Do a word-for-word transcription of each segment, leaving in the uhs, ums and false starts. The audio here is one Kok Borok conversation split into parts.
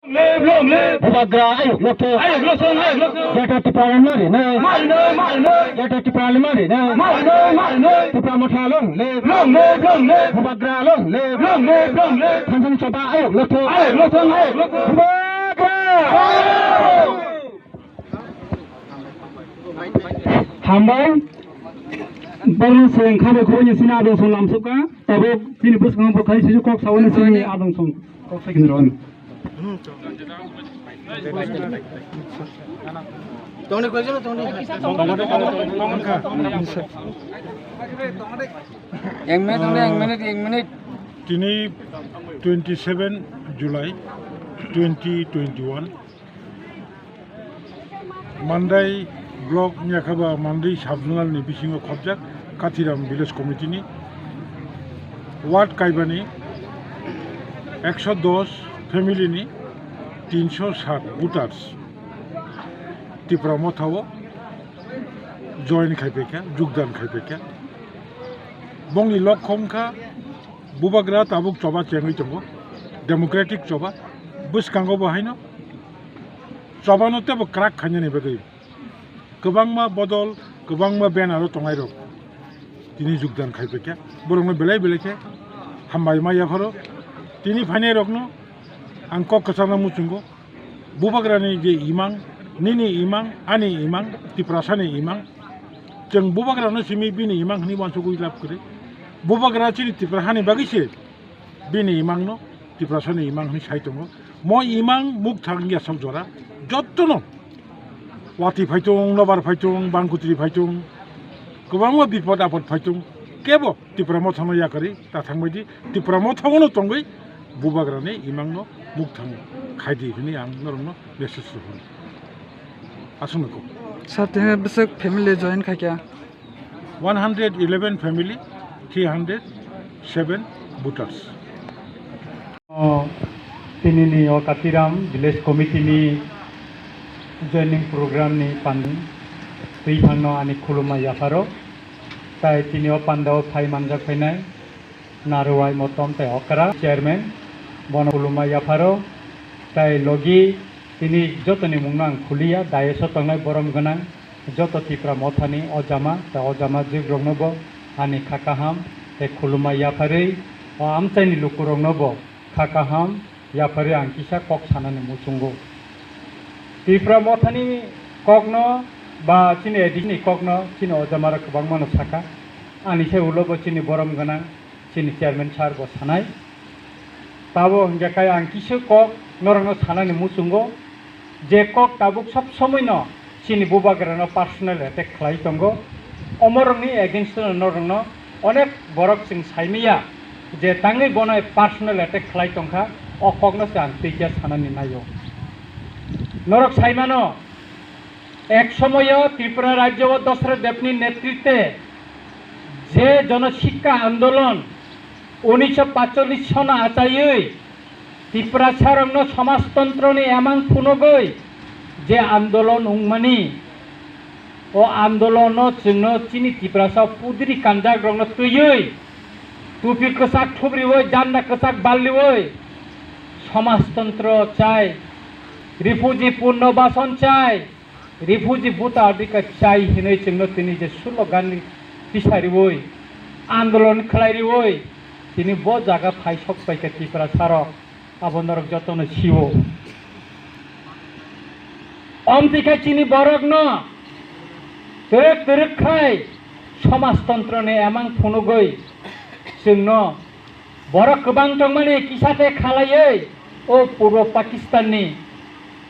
Live, long live. Bubagra ayuk lokthok. Ayuk lokthok, ayuk lokthok. Greater Tipraland mari nai. Mari nai, mari nai. Greater Tipraland mari nai. Mari nai, mari nai. Tipra Motha long live. Long live, long live. Bubagra long live. Long live, long live. Thansani choba ayuk lokthok. Ayuk lokthok, ayuk lokthok. Bubagra. Hambai. Borno seng khabe khoboi ni sini adong song lamsok ka. Tabuk chini bwskango bo khai sijak kok sawani sini adong song kok sai kini roni. Tongni koi jana tongni. Ek minute, tongni ek minute, ek minute. Tini twenty seven July twenty twenty one. Mandai block ni yakha ba Mandai sub zonal ni bisingo khobjak Kathiram village committee ni ward kaibani ekso dos family ni tinso sat voters Tipra Motha o join khaipaikha, jogdan khaipaikha. Bongni lokho wngkha Bubagra tabuk choba chengwi tongo, democratic choba, bwskango bo haino chobano teibo kwrak khainani bagwi kwbangma bodol, kwbangma banner o tongnai rok tini jogdan khaipaikha. Borokno belai belai khe hambai ma yapharo. Tini phainai rokno ang kok kwchangna muchungo. Bubagrani je imang, nini imang, ani imang, Tiprasani imang. Chwng Bubagrano simi bini imang hwnwi uansugwi lab kwrwi. Bubagra chini Tipra hani bagwi se bini imangno Tiprasani imang hwnwi sai tongo. Mo imang mukthang ya sok jora jottono. Watwi phaitung, nobar phaitung, bangkutri phaitung, kwbangma bipod apod phaitung, kebo Tipra Mothano yakarwi ta thangbaidi, Tipra Mothano tongwi Bubagrani imangno mukthang khaidi hwnwi ang norokno message rwphano. Aswkno kok. Sir, tini bwswk family join khaikha? One hundred eleven family, three hundred seven voters. O, tinini o Katiram Village Committee ni joining program ni pandi twi phangno ani khulumma yapharo. Tai tini o panda o phai manjak phainai Narwai Motom tai Okra chairman, bono khulumma yapharo. Tai logi tini jotoni mungno ang khuliya, dais o tongnai borom gwnang joto Tipra Mothani ojama tai ojama jwk rokno bo ani kha kaham tai khulumma yapharwi o amchaini lukurokno bo kha kaham yapharwi ang kisa kok sanani muchungo. Tipra Mothani kokno ba chini A D C ni kokno chini ojamarok kwbangmano saka. Ani se ulo bo chini borom gwnang chini chairman sir bo sanai. Tabo hingkhe khe ang kisa kok norokno sanani muchungo. Je kok tabuk sob somoino chini Bubagrano personal attack khlai tongo. Omorokni against-o norokno onek borok chwng saimanya je tangwi bono personal attack khlai tongkha, o kokno se ang twi khe sanani naio. Norok saimano, ek somoyo Tripura rajyo o Dosrot Debni netritwe je jono sikka andolon unisho pacholish sono achaiwi Tiprasarokno somajtontroni emang phunugwi je andolon wngmani, o andolono chwngno chini Tiprasa pudri kanjakrokno twiwi, tupi kwchak thubriwi, janda kwchak balliwi, somajtontro chai, refugee punno bason chai, refugee buta adika chai hinwi chwngno tini je slogan tisariwi, andolon khlai riwi, tini bo jaga phai sok paikha Tiprasarok, abo norok jotono sio. Omtwi khe chini borokno twrwk twrwk khai somajtontroni emang phunugwi chwngno borok kwbang tongmani kisa tei khalaiwi o Purbo Pakistanni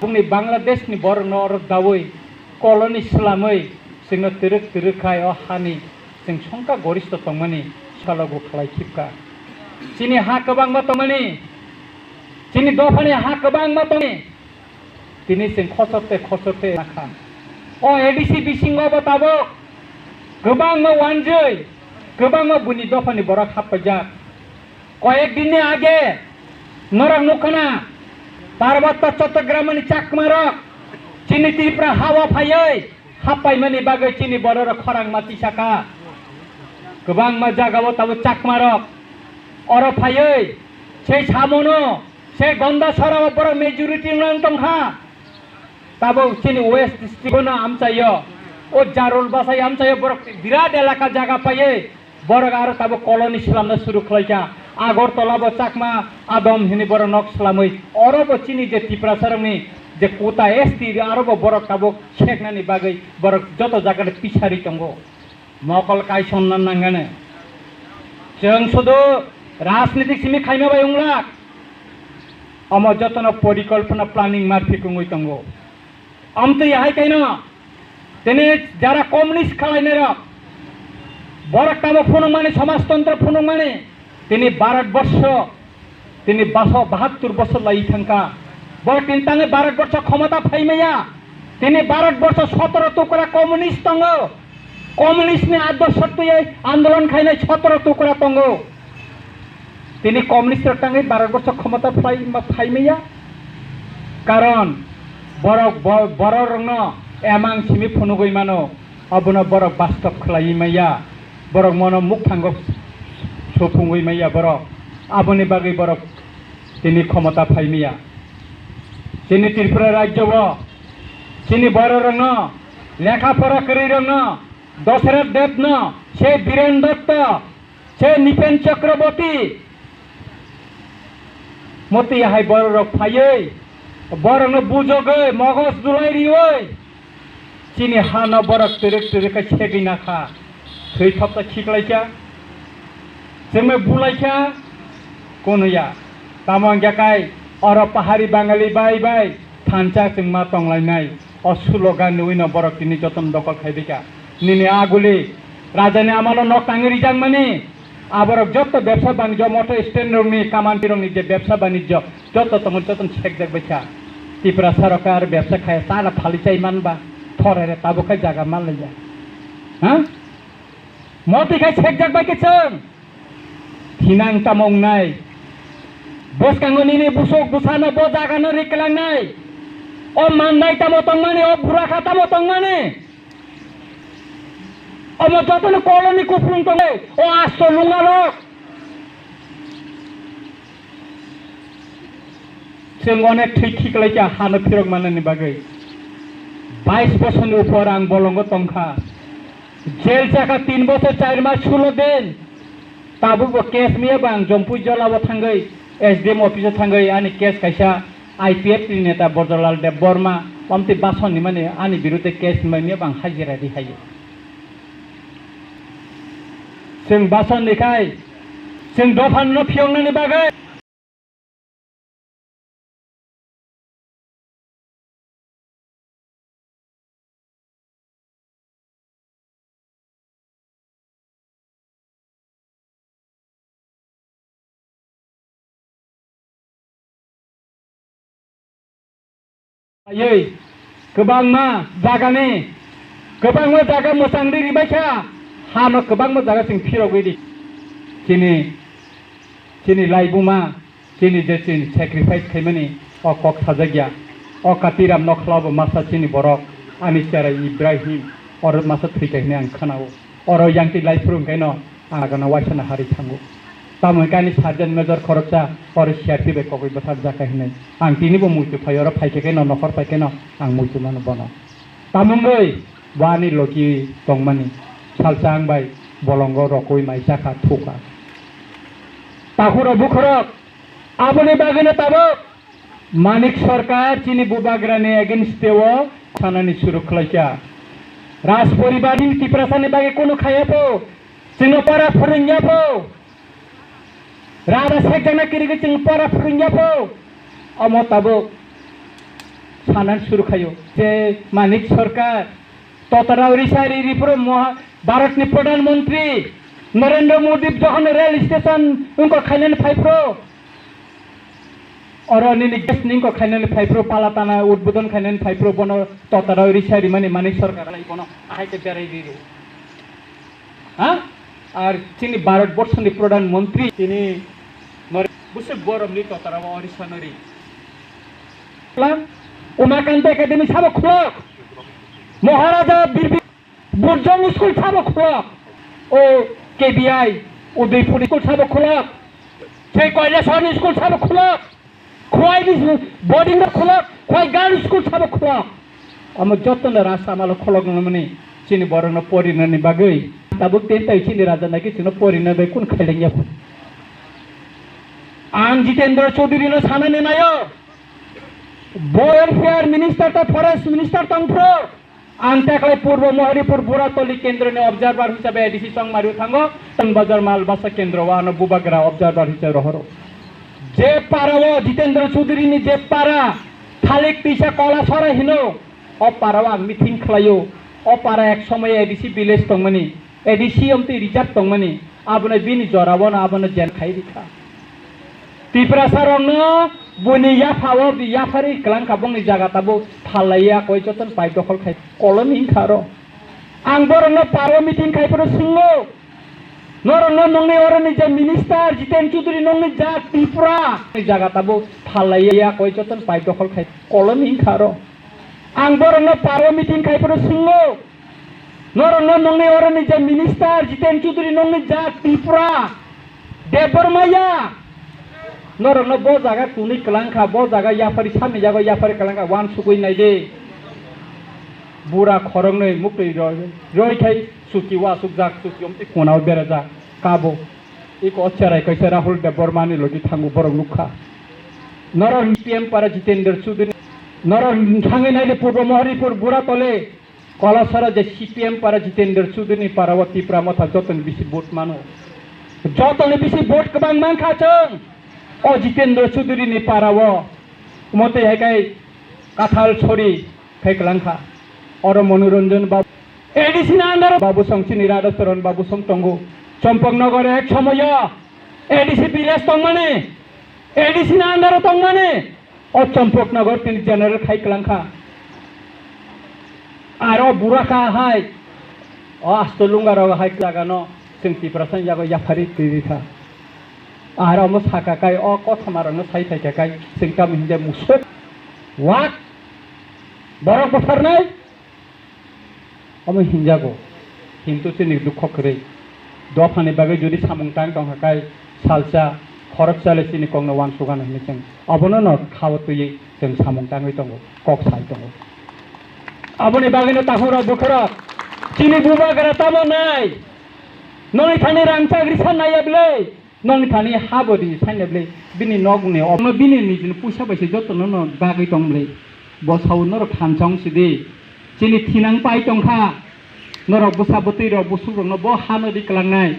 bongni Bangladeshni borokno oro daui colony swlamwi chwngno twrwk twrwk khai o hani chwng songkha gorista tongmani salogo khlai khibkha. Chini ha kwbangma tongmani, chini dophani ha kwbangma tongmani, tini chwng khosor tei khosor tei nakha. O A D C bisingo bo tabuk kwbangma wanjwi, kwbangma buini dophani borok happaijak. Koyek dinni age norok nukha na, Parbotto Chottogramni Chakmarok chini Tripura hao phaiwi happaimani bagwi chini bororok khorang ma tisaka. Kwbangma jagao tabuk Chakmarok oro phaiwi sei samono Se Gonda sora o borok majority wng tong kha. Tabuk chini West district no amchaio. O Jarul bwsai amchaio borok birat elaka jaga paiwi borok aro tabuk colony swlamna suru khlai kha. Agartala bo Chakma Adom hwnwi borok nok swlamwi oro bo chini je Tiprasa rokni je quota S T aro bo borok tabuk seknani bagwi borok joto jaga pisari tongo. Mokol kaisonna nangani. Chwng sudu rajnitik simi khaima bai wnglak. Omo jotono porikolpona planning marphi kungwi tongo. Amtwi ahai kaino tini jara communist khalainai rok borok tamo phunukmani, somajtontro phunukmani tini Bharat borsho tini baso bahattur bosor lai thangkha. Borok tini tangwi Bharat borsho khomota phaimaya. Tini Bharat borsho sotoro tukra communist tongo. Communist ni adorsho twi andolon khainai sotoro tukra tongo. Tini communist rok tangwi Bharat borsho khomota phlai ma phaimaya. Karon borok bo-, borok rokno emang simi phunugwi mano. Abono borok bastob khlaiwi maya, borok mono mukthango sophungwi maya borok. Aboni bagwi borok tini khomota phai maya. Chini Tripura rajyo o chini borok rokno, lekha pora kwrwi rokno, Dasarath Deb no, se Biren Dotto, se Nipen Chakraborty, motwi hai borok rok phaiwi, borok no bujogwi, mogos dulai riwi, chini ha no borok twrwk twrwk khe segwi nakha, thwi thopsa khiklai kha, chwngno bulai kha, kono ya. Tamo wngya kai, oro pahari Bangali bai bai thansa chwngma tonglainai, o slogan nugwi no borok tini jotono dokol khai dikha. Nini aguli rajani amalo nok tangwi rijakmani, aborok jotto bebsa banijjo, motor stand rokni, kamanti rokni je bebsa banijjo jotto tongo, jotono sekjak bai kha. Tipra sorkar bebsa khai chana phali chai manba, thorere tabuk khai jaga manlaiya. Ha? Motwi khai sekjak bai khe chwng thinang tamo wngnai. Bwskango nini busuk bwsano bo jagano riklangnai. O mandai tamo tongmani, o burakha tamo tongmani. Omo jotono koloni kupulung tongo, o asto lungarok. Chwng onek thwi khiklaikha hano phirok manani bagwi. Bais bosorni upor ang bolongo tongkha. Jail chakha tin bosor char mas sulo din. Tabukbo case miyabo ang Jompui jolao thangwi S D M office-o thangwi ani case kaisa I P F T ni neta Borjolal Debbarma, omtwi bason ni mani ani birudhe case ni mani ang hajira ri hayo. Chwng bason ni khai, chwng dopha no phiyoknani bagwi. Aywi, kwbangma jagani, kwbangma jaga mwchang ri ribaikha, hano kwbangma jaga chwng phirogwi di. Chini, chini laibuma, chini je chini sacrifice khaimani o kok sajakya. O Katiram nokhlao bo masa chini borok, ani chera Ibrahim, oro masa thwikha hinwi ang khanao. Oro yang twi lai phuru hwnkhe no ang agana waisa no hari thango. Tamo hwnkhe ani sergeant major khoroksa oro C R P bai kogwi bwthak jakha hinwi. Ang tini bo muitu phai oro phaikhe khe no nokhor phaikhe no ang muitu mano bono. Tamo wngwi bo ani logi tongmani salsa ang bai bolongo rokwi mai chakha thukha. Takhurok bukhurok aboni bagwino tabuk Manik Sarkar chini bubagrani against o sanani suru khlaikha. Raj poribarni Tiprasani bagwi kunu khaiya pho, chwngno para phwrwngya pho. Raja sekjakna kirigwi chwng para phwrwngya pho. Omo tabuk sanani suru khaio. Je Manik Sarkar totarao risa ri ri phuru Moha-, Bharatni Pradhan Mantri Narendra Modi jokhon rail station wngkor khainani phai phuru, oro nini gas ni wngkor khainani phai phuru, pala tana udbodon khainani phai phuru, bono totarao risa rimani Manik Sarkar lai bono ahai khe berai ri ri. Ha? Ar chini Bharat Borshoni Pradhan Mantri tini nore busuk boromni totarao risa nori. Umakanta Academy sabo khulok. Maharaja Bir Burjong school sabo khulok. O K B I, Udaipur school sabo khulok. Sei Kailasahar school sabo khulok. Khwai ni boarding rok khulok, khwai girls school sabo khulok. Omo joto no rasta malo khulok nangmani chini borok no porinani bagwi. Tabuk ten tai chini raja naki chino porina bai kun khaileng ya. Ang Jitendra Chaudhary no sanani nayo. Bo welfare minister ta forest minister tong phro. Ang teklai Purbo Moharipur Buratoli kendroni observer hisabe A D C Chongmari thango, Tan Bazar Malbasa kendro o ano bubagra observer hisabe rohoro. Je para o Jitendra Chaudhary ni je para, Thalik Tisa Kolasora hino, o para o ang meeting khlaio, o para ek somoy A D C village tongmani, A D C omtwi reserve tongmani, abono bini jora o no abono jen khai rikha. Tiprasa rokno buini yapha o yapharwi kwlangkha, bongni jaga tabuk phalaiya koi jotono pai dokhol khai kolom hinkha aro. Ang borokno paro meeting khai phano swngo, norokno nongni oroni je minister Jiten Chaudhary nongni jak Tripura ni jaga tabuk phalaiya koi jotono pai dokhol khai kolom hinkha aro. Ang borokno paro meeting khai phano swngo, norokno nongni oroni je minister Jiten Chaudhary nongni jak Tripura Debbarma ya, norokno bo jaga tuni kwlangkha, bo jaga yapharwi samni jaga yapharwi kwlangkha, uansugwi naidi. Bura khoroknwi muktwi roi, roi khai chuki uasukjak, chuki omtwi konao berajak, kabo. Iko cherai kaisa Rahul Debbarma ni logi thango borok nukha. Norok P M para Jitendra Chaudhary, norok thangwi naidi Purbo Moharipur Buratoli, Kolasora je C P M para Jitendra Chaudhary ni para o Tipra Motha jotoni bisi vote mano. Jotoni bisi vote kwbang mankha chwng o Jitendra Chaudhary ni para o. Omo twi hai kai Kathal Chori khai kwlangkha. Oro Manoranjan Babu, A D C ni under o Babu Song chini Radha Charan Babu Song tongo. Champaknagar ek somoyo A D C village tongmani, A D C ni under o tongmani. O Champaknagar tini general khai kwlangkha. Aro buraka hai, o asto lunga rok hai jagano chwng Tiprasa ni jago yaphari twi rikha. Aro omo saka kai o kothoma rokno sai phaikha kai chwng tamo hinjak musuk wak borok bwtharnai. Omo hinjago, hintu chini dukho kwrwi. Dophani bagwi jodi samung tang tongkha kai salsa, khoroksa le chini kokno uansukgano hinwi chwng obono no khao twiwi chwng samung tangwi tongo, kok sai tongo. Aboni bagwino takhurok bukhurok chini bubagra tamo nai? Noni thani rang chagri san naiya bwlai? Nokni thani ha bo ri sainai bwle, bini nokni omo bini nijini puisa bai se jotono no bagwi tong bwle. Bo sao norok thansa wng sidi, chini thinang pai tongkha. Norok bwsa bwtwi rok busuk rokno bo hano ri kwlangnai,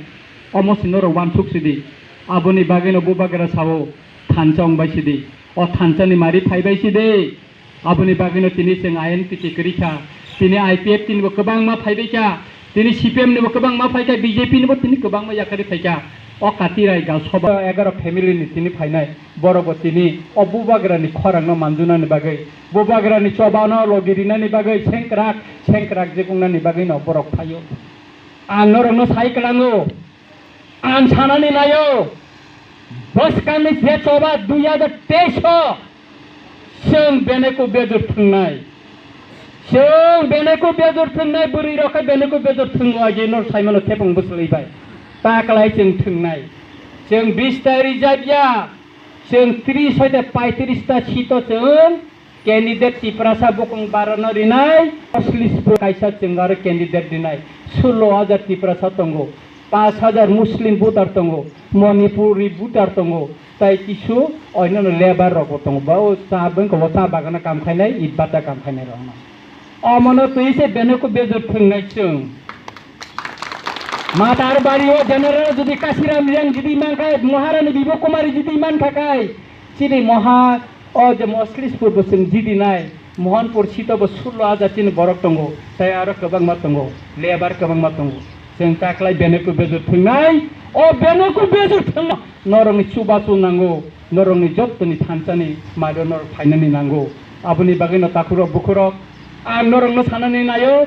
omo se norok uansuk sidi. Aboni bagwino bubagra sao thansa wng bai sidi, o thansani mari phai bai sidi. Aboni bagwino tini chwng I N P T kwrwi kha. Tini I P F T nibo kwbangma phaibai kha. Tini C P M nibo kwbangma phai kha, B J P nibo tini kwbangma yakarwi phai kha. O Katirai ga soba egaro family ni tini phainai. Borok bo tini o bubagrani khorangno manjunani bagwi, bubagrani chobano logi rinani bagwi sengkrak, sengkrak jek wngnani bagwino borok phaio. Ang norokno sai kwlango. Ang sanani naio, bwskangni je choba dui hajar teis o chwng Beneku bejor thwngnai. Chwng Beneku bejor thwngnai, bwrwi rok khe Beneku bejor thwngo agi nor saimano thepung bwswlwi bai. Taklai chwng thwngnai. Chwng bis ta reserve ya, chwng tris hoite paitris ta seat o chwng candidate Tiprasa bukung barano rinai, Muslim kaisa chwng aro candidate rinai, sullo hajar Tiprasa tongo, pash hajar Muslim voter tongo, Manipuri voter tongo, tai kisu oinano labour rokbo tongo, bo cha bwngkha bo cha bagano kam khainai, it bata kam khainai rokno. Omono twi se Beneku bejor thwngnai chwng. Matar bari o general jodi Kasiram Reng jidi mankha, Maharani Bibo Kumari jidi mankha kai, chini moha o je Moslispur bo chwng jidi nai, Mohanpur sito bo sullo hajar chini borok tongo, tai aro kwbangma tongo, labour kwbangma tongo. Chwng taklai Beneku bejor thwngnai, o Beneku bejor thwngno norokni chubachu nango, norokni jottoni thansani mario norok phainani nango. Aboni bagwino takhurok bukhurok, ang norokno sanani naio,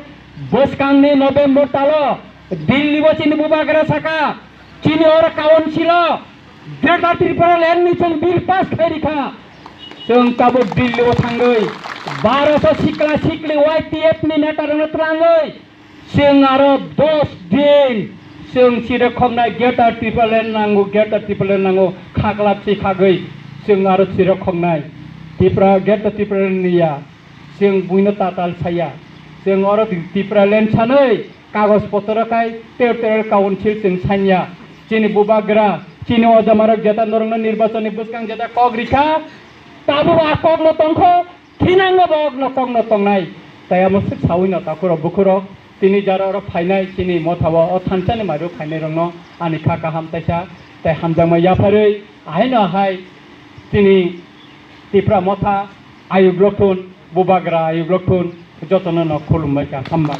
bwskangni November talo Delhi o chini bubagra saka, chini oro council o Greater Tripura Land ni chwng bill pass khai rikha. Chwng tabuk Delhi o thangwi baroso sikla sikli Y T F ni neta rokno twlangwi chwng aro dos din chwng chire khoknai Greater Tripura Land nango, Greater Tripura Land nango, khaklap si khagwi Chwng aro chirok khoknai. Tipra, Greater Tipra niya. Chwng buino tatal saya. Chwng oro Tipraland sanwi kagoj potro khai ter ter council chwng sanya. Chini bubagra, chini ojamarok jeta norokno nirbachonni bwskang jeta kok rikha. Tabuk a kokno tongkho, thinango bo okno kokno tongnai. Tai amo swk sawino takhurok bukhurok. Tini jara oro phainai chini mothao o thansani mairu khainairokno ani kha kaham taisa tai hamjakma yapharwi ahaino ahai chini Tipra motha ayuk rok thun, bubagra ayuk rok thun, jotono no khulumbai kha, hambai.